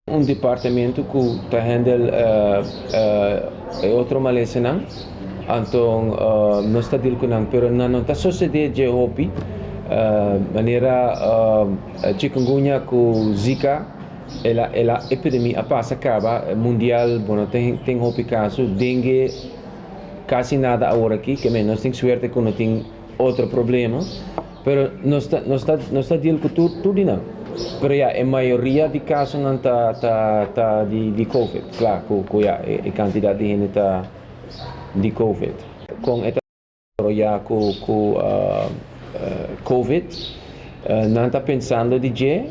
Un departamento ku ta handle e otro malesanan, anto nos ta deal ku nan, pero nan no ta sosodé dje hopi manera chikungunya ku Zika. El a epidemia a pasa kaba mundial, bo no tin hopi kaso. Dengue kasi nada awor aki, ke men nos tin suerte ku no tin otro problema, pero nos ta deal ku tur di nan. Pero ya, e mayoria di kasonan ta di COVID, klaro ku ya, e kantidat di hende ta di COVID. Kon e ta ya ku COVID, nan ta pensando di dje,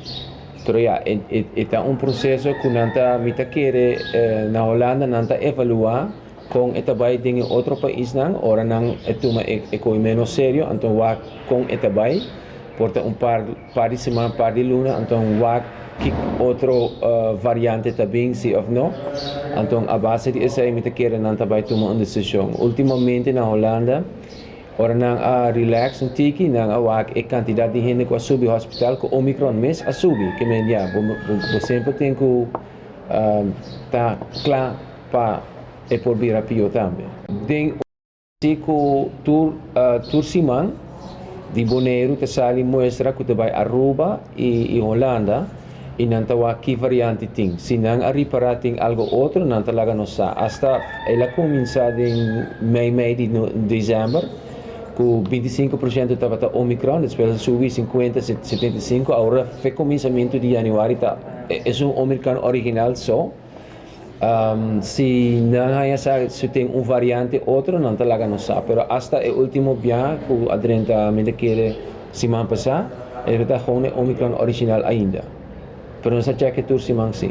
pero ya, e ta un proseso ku nan ta, mi ta kere, na Hulanda nan ta evaluá kon e ta bai den otro paisnan. Ora nan e tuma e kos menos serio, anto wak kon e ta bai, por ta un par di siman, par di luna, anto wak ki otro variante ta bin, si òf no. Anto a base di esei, mi ta kere, nan ta bai tuma un desishon. Últimamente na Hulanda, ora nan a relax un tiki, nan a wak e kantidat di hende ku a subi hospital ku Omicron mes a subi, ke men ya, bo semper tin ku ta kla pa e por bira pió tambe. Den ku tur siman di Boneiru ta sali muestra ku ta bai Aruba i Hulanda i nan ta wak ki variante tin. Si nan a ripará tin algo otro, nan ta laga nos sa. Hasta el a kuminsá den mei di desèmber ku 25% tabata Omicron, despues a subi 50, 75, awor for kuminsamentu di yanüari ta e un Omicron original so. Si nan haña sa si tin un variante otro, nan ta laga nos sa. Pero hasta e último biaha ku a drenta, mi ta kere siman pasá, e ta gewoon e Omicron original ainda. Pero nos ta check tur siman si.